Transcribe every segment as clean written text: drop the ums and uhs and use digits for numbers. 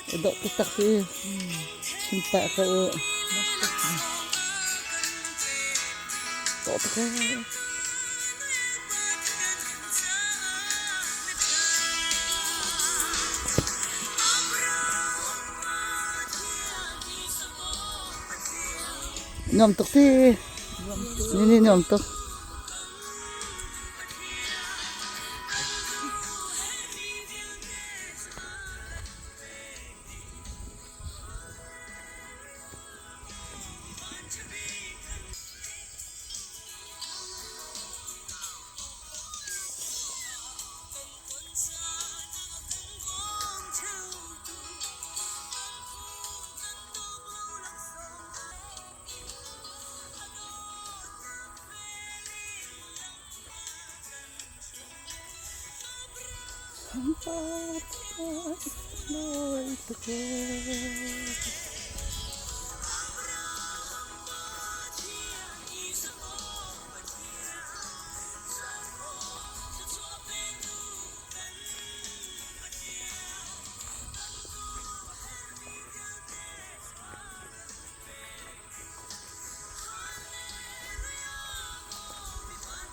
Dawh taktak ti. Chim pah ko u. Dawh tuk ee. Nuam tuk ti. Ni ni nuam tuk.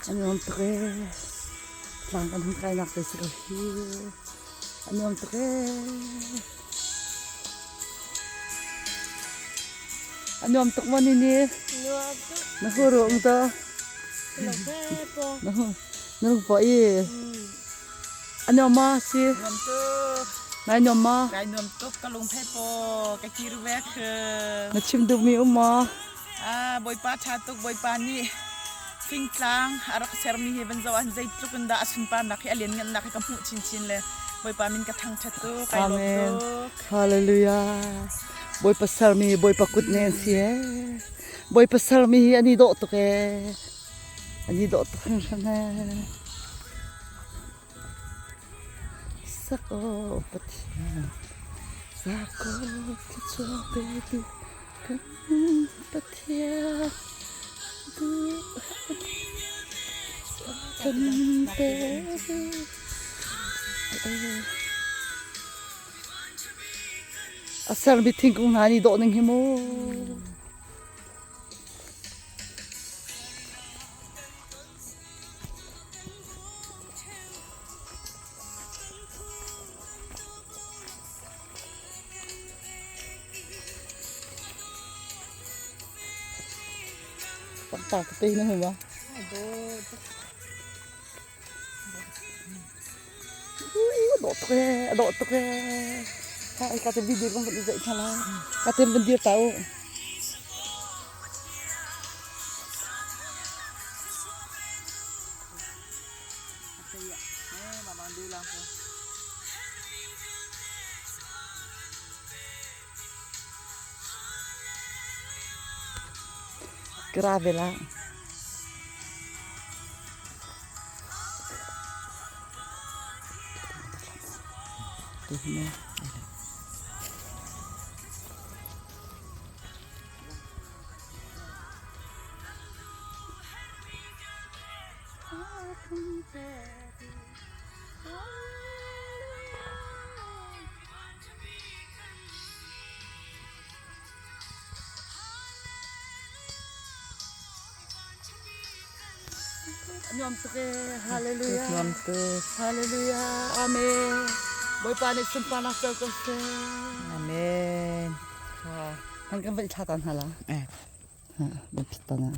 A nuam tuk ee. Tlang kan hun kainak te si ko hi. A nuam tuk ee. A nuam tuk maw nini? Nuam tuk. Na hu ruang to. Na hu na lung paw i. A nuam ma si? Nuam tuk. Nai nuam ma? Kai nuam tuk ka lung phei paw ka kir vek. Na chim duhmi um maw? Ah, Bawipa ṭha tuk Bawipa nih fingtlang a rak sermi hi van zoh ah zeitluk in dah a sunparnak hi a lianngannak hi ka hmuh chinchin le Bawipa min ka thangṭhat tuk kai lawm Amen. tuk. Hallelujah. Bawipa sermi Bawipa kut ne an si ee. Bawipa sermi hi an i dawh tuk ee. An i dawh tuk hringhran ee. Sak aw Pathian, sak aw thluachuah petu kan Pathian, duh kan pe. A sermi thingkung hna nih dawh ning hi mu. Pangpar tete na hmu ma? Ui, a dawh tuk ee, a dawh tuk ee. Hai, ka te video kan van i zeih hna la. Ka te van dir ta u. Grabe lang. Nuam tuk ee. Hallelujah. Nuam tuk. Hallelujah. Amen. Bawipa nih sunparnak co ko seh. Amen. Han kan van thla ta hna la. Eh. Ha, van phit ta na.